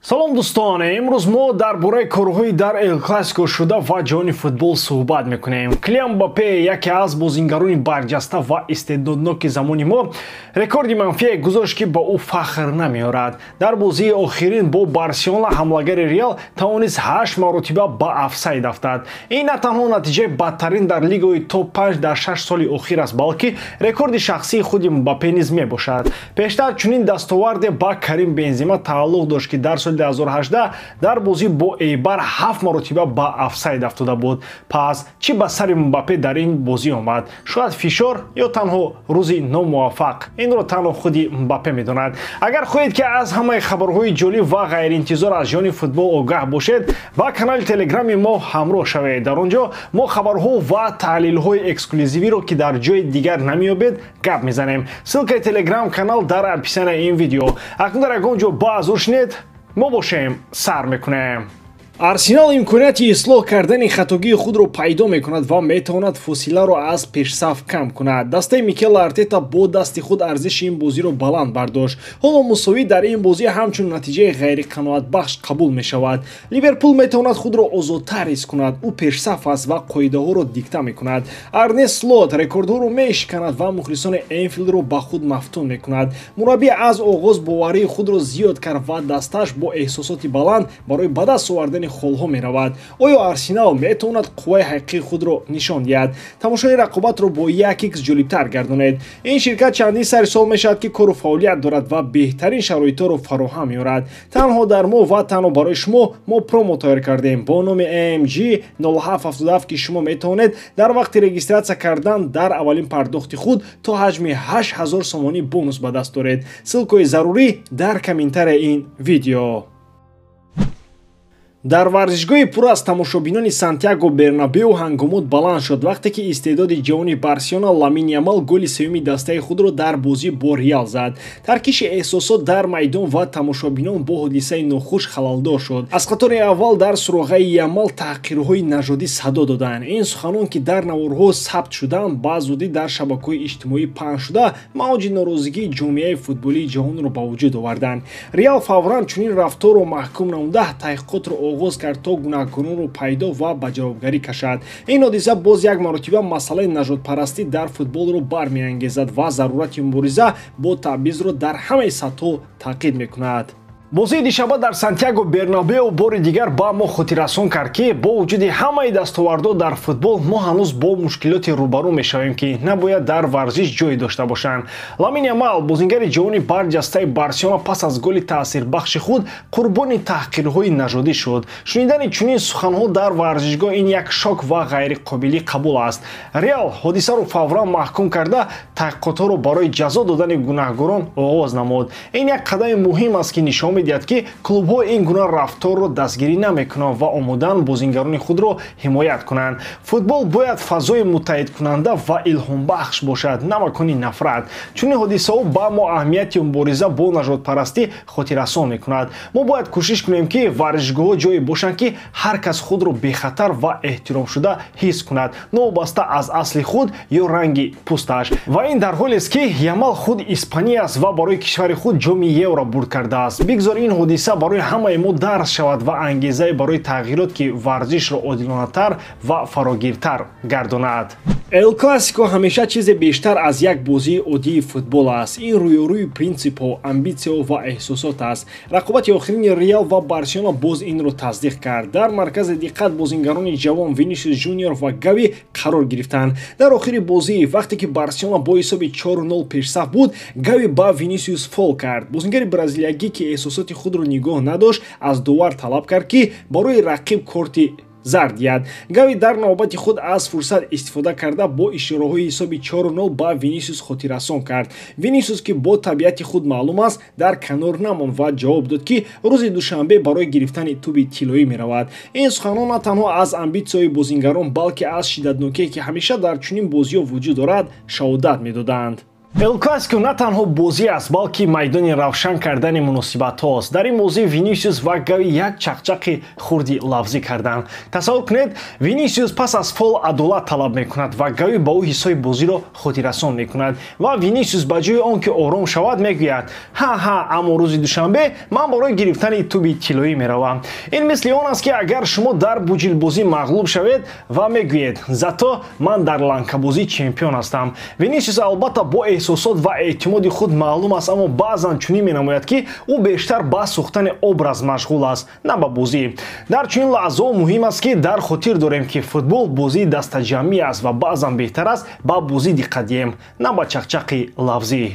Салом, дӯстон! Имрӯз мо дар бораи корҳои дар Эл Классико шуда ва ҷаҳони футбол суҳбат мекунем. Килиан Мбаппе, яке аз бозингарони барҷаста ва истеъдодноки замони мо, рекорди манфие гузошт, ки ба ӯ фахр намеорад. Дар бозии охирин бо Барселона ҳамлагари Реал тавонист ҳашт маротиба ба офсайд афтад. Ин на танҳо натиҷаи бадтарин дар лигаи топ 5 дар 6 соли охир аст, балки рекорди шахсии худи Мбаппе низ мебошад. Пештар чунин дастоварде ба Карим Бензима тааллуқ дошт, ки дар соли 2018 дар бозӣ бо Эйбар ҳафт маротиба ба офсайд афтода буд. Пас чӣ ба сари Мбаппе дар ин бозӣ омад? Шояд фишор ё танҳо рӯзи номуваффақ. Инро танҳо худи Мбаппе медонад. Агар хоҳед, ки аз ҳамаи хабарҳои ҷолиб ва ғайриинтизор аз ҷаҳони футбол огаҳ бошед, ба канали Телеграми мо ҳамроҳ шавед. Дар он ҷо мо хабарҳо ва таҳлилҳои эксклюзивиро, ки дар ҷои дигар намеёбед, гап мезанем. Ссылкаи Телеграм канал дар описанияи ин видео. Акнун дар ягон ҷо баъзур шинед, мо бошем, сар мекунем. Арсенал имконияти ислоҳ кардани хатогии худро пайдо мекунад ва метавонад фосиларо аз пешсаф кам кунад. Дастаи Микел Артета бо дасти худ арзиши ин бозиро баланд бардошт. Ҳоло мусовӣ дар ин бозӣ ҳамчун натиҷаи ғайриқаноатбахш қабул мешавад. Ливерпул метавонад худро озодтар ҳис кунад. Ӯ пешсаф аст ва қоидаҳоро дикта мекунад. Арне Слот рекордҳоро мешиканад ва мухлисони Энфилдро ба худ мафтун мекунад. Мураббӣ аз оғоз боварии худро зиёд кард ва дастааш бо эҳсосоти баланд барои ба даст овардани холҳо меравад. Оё Арсенал метавонад қувваи ҳақиқии худро нишон диҳад? Тамошои рақобатро бо 1x ҷолибтар гардонед. Ин ширкат чандин сари сол мешавад, ки кору фаъолият дорад ва беҳтарин шароитҳоро фароҳам меорад. Танҳо дар мо ва танҳо барои шумо мо промо тайёр кардем бо номи AMG 0777, ки шумо метавонед дар вақти регистрация кардан дар аввалин пардохти худ то ҳаҷми 8000 сомонӣ бонус ба даст доред. Ссылкаи зарурӣ дар комментарияи ин видео. Дар варзишгоҳи пур аз тамошобинони Сантьяго Бернабеу ҳангомот баланд шуд, вақте ки истеъдоди ҷавони Барселона Ламин Ямал голи сеюми дастаи худро дар бозӣ бо Реал зад. Таркиши эҳсосот дар майдон ва тамошобинон бо ҳодисаи нохуш халалдор шуд. Аз қатори аввал дар суроғаи Ямал таҳқирҳои нажодӣ садо доданд. Ин суханон, ки дар наворҳо сабт шуданд, ба зудӣ дар шабакаҳои иҷтимоӣ паҳн шуда, мавҷи норозигии ҷомеаи футболии ҷаҳонро ба вуҷуд оварданд. Реал фавран чунин рафторро маҳкум намуда, таҳқиқотро оғоз кард, то гунаҳкоронро пайдо ва ба ҷавобгарӣ кашад. Ин ҳодиса боз як маротиба масъалаи нажодпарастӣ дар футболро бармеангезад ва зарурати мубориза бо табъизро дар ҳамаи сатҳҳо таъқид мекунад. Бозии дишаба дар Сантьяго Бернабео бори дигар ба мо хотиррасон кард, ки бо вуҷуди ҳамаи дастовардҳо дар футбол мо ҳанӯз бо мушкилоте рӯбарӯ мешавем, ки набояд дар варзиш ҷой дошта бошанд. Ламин Ямал, бозингари ҷавони барҷастаи Барселона, пас аз голи таъсирбахши худ қурбони таҳқирҳои нажодӣ шуд. Шунидани чунин суханҳо дар варзишгоҳ ин як шок ва ғайриқобили қабул аст. Реал ҳодисаро фавран маҳкум карда, таҳқиқотҳоро барои ҷазо додани гунаҳгорон оғоз намуд. Ин як қадами муҳим аст, ки нишон медиҳад, ки клубҳо ин гуна рафторро дастгирӣ намекунанд ва омодаанд бозингарони худро ҳимоят кунанд. Футбол бояд фазои муттаҳидкунанда ва илҳомбахш бошад, на макони нафрат. Чунин ҳодисаҳо ба мо аҳамияти мубориза бо нажодпарастӣ хотиррасон мекунад. Мо бояд кӯшиш кунем, ки варзишгоҳҳо ҷое бошанд, ки ҳар кас худро бехатар ва эҳтиромшуда ҳис кунад, новобаста аз асли худ ё ранги пӯсташ. Ва ин дар ҳолест, ки Ямал худ испанӣ аст ва барои кишвари худ Ҷоми Евро бурд кардааст. Бигзор ин ҳодиса барои ҳамаи мо дарс шавад ва ангезае барои тағйирот, ки варзишро одилонатар ва фарогиртар гардонад. Эл Классико ҳамеша чизе бештар аз як бозии оддии футбол аст. Ин рӯёрӯи принсипҳо, амбитсияҳо ва эҳсосот аст. Рақобати охирини Реал ва Барселона боз инро тасдиқ кард. Дар маркази диққат бозингарони ҷавон Винисиус Жуниор ва Гави қарор гирифтанд. Дар охири бозӣ, вақте ки Барселона бо ҳисоби 4-0 пешсаф буд, Гави ба Винисиус фол кард. Бозингари бразилиягӣ, ки эҳсосоти худро нигоҳ надошт, аз довар талаб кард, ки барои рақиб корти зард диҳад. Гави дар навбати худ аз фурсат истифода карда, бо ишораҳои ҳисоби 4-0 ба Винисиус хотиррасон кард. Винисиус, ки бо табиати худ маълум аст, дар канор намонд ва ҷавоб дод, ки рӯзи душанбе барои гирифтани тӯби тиллоӣ меравад. Ин суханон на танҳо аз амбитсияҳои бозингарон, балки аз шиддатнокие, ки ҳамеша дар чунин бозиҳо вуҷуд дорад, шаҳодат медоданд. Эл Классико на танҳо бозӣ аст, балки майдони равшан кардани муносибатҳост. Дар ин бозӣ Винисиус ва Гави як чақчақи хурди лафзӣ карданд. Тасаввур кунед, Винисиус пас аз фол адолат талаб мекунад ва Гави ба ӯ ҳиссои бозиро хотиррасон мекунад. Ва Винисиус ба ҷои он ки ором шавад мегӯяд: «Ҳа, ҳа, аммо рӯзи душанбе ман барои гирифтани тӯби тиллоӣ меравам». Ин мисли он аст, ки агар шумо дар буҷилбозӣ мағлуб шавед ва мегӯед: «Зато ман дар ланкабозӣ чемпион ҳастам». Винисиус албатта бо эҳсосот ва эътимоди худ маълум аст, аммо баъзан чунин менамояд, ки ӯ бештар ба сохтани образ машғул аст, на ба бозӣ. Дар чунин лаҳзаҳо муҳим аст, ки дар хотир дорем, ки футбол бозии дастаҷамъӣ аст ва баъзан беҳтар аст ба бозӣ диққат диҳем, на ба чақчақи лафзӣ.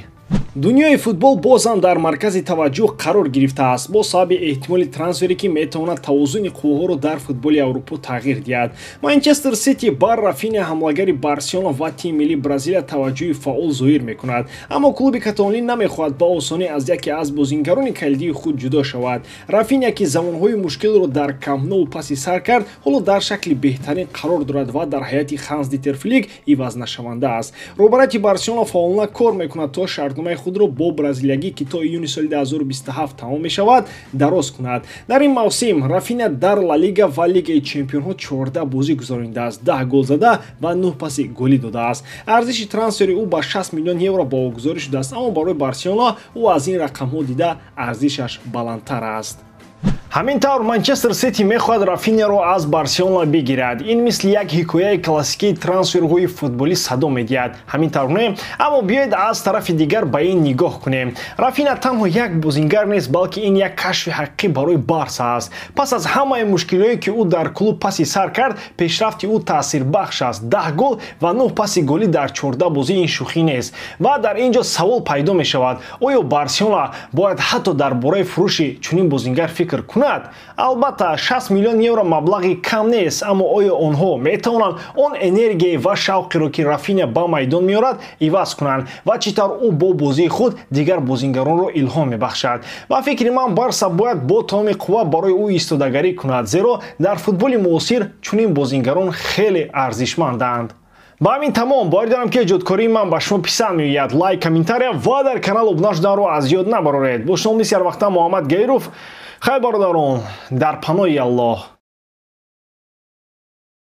Дунёи футбол бозам дар маркази таваҷҷӯҳ қарор гирифтааст бо сабаби эҳтимоли трансфере, ки метавонад тавозуни қувваҳоро дар футболи Аврупо тағйир диҳад. Манчестер Сити бар Рафиня, ҳамлагари Барселона ва тими миллии Бразилия, таваҷҷӯҳи фаъол зоҳир мекунад, аммо клуби каталонӣ намехоҳад ба осонӣ аз яке аз бозингарони калидии худ ҷудо шавад. Рафиня, ки замонҳои мушкилро дар Камп Ноу паси сар кард, ҳоло дар шакли беҳтарин қарор дорад ва дар ҳайати Ханс Дитер Флик ивазнашаванда аст. Роҳбарияти Барселона фаъолона кор мекунад, то шартномаи худро бо бразилиягӣ, ки то июни соли 2027 тамом мешавад, дароз кунад. Дар ин мавсим Рафиня дар Ла Лига ва Лигаи Чемпионҳо 14 бозӣ гузаронидааст, 10 гол зада ва 9 паси голӣ додааст. Арзиши трансфери ӯ ба 60 миллион евро баҳогузорӣ шудааст, аммо барои Барселона ӯ аз ин рақамҳо дида арзишаш баландтар аст. Ҳамин тавр, Манчестер Сити мехоҳад Рафиняро аз Барселона бигирад. Ин мисли як ҳикояи классикии трансферҳои футболӣ садо медиҳад. Ҳамин тавр, не? Аммо биёед, аз тарафи дигар ба ин нигоҳ кунем. Рафиня танҳо як бозингар нест, балки ин як кашфи ҳақиқӣ барои Барса аст. Пас аз ҳамаи мушкилиҳое, ки ӯ дар клуб паси сар кард, пешрафти ӯ таъсирбахш аст: 10 гол ва 9 паси голӣ дар 14 бозӣ ин шӯхӣ нест. Ва дар ин ҷо савол пайдо мешавад: оё Барселона бояд ҳатто дар бораи фурӯши чунин бозингар фикр кунад? Албатта, 60 миллион евро маблағи кам нест, аммо оё онҳо метавонанд он энергия ва шавқеро, ки Рафиня ба майдон меорад, иваз кунанд ва чӣ тавр ӯ бо бозии худ дигар бозингаронро илҳом мебахшад? Ба фикри ман, Барса бояд бо тамоми қувва барои ӯ истодагарӣ кунад, зеро дар футболи муосир чунин бозингарон хеле арзишманданд. Ба ҳамин тамом. Боварӣ дорам, ки эҷодкории ман ба шумо писанд меояд. Лайк, комментария ва дар канал обуна шуданро аз ёд набароред. Бо шумо мисли ҳар вақта Муҳаммад Гаиров. Хайр, бародарон, дар паноҳи Аллоҳ.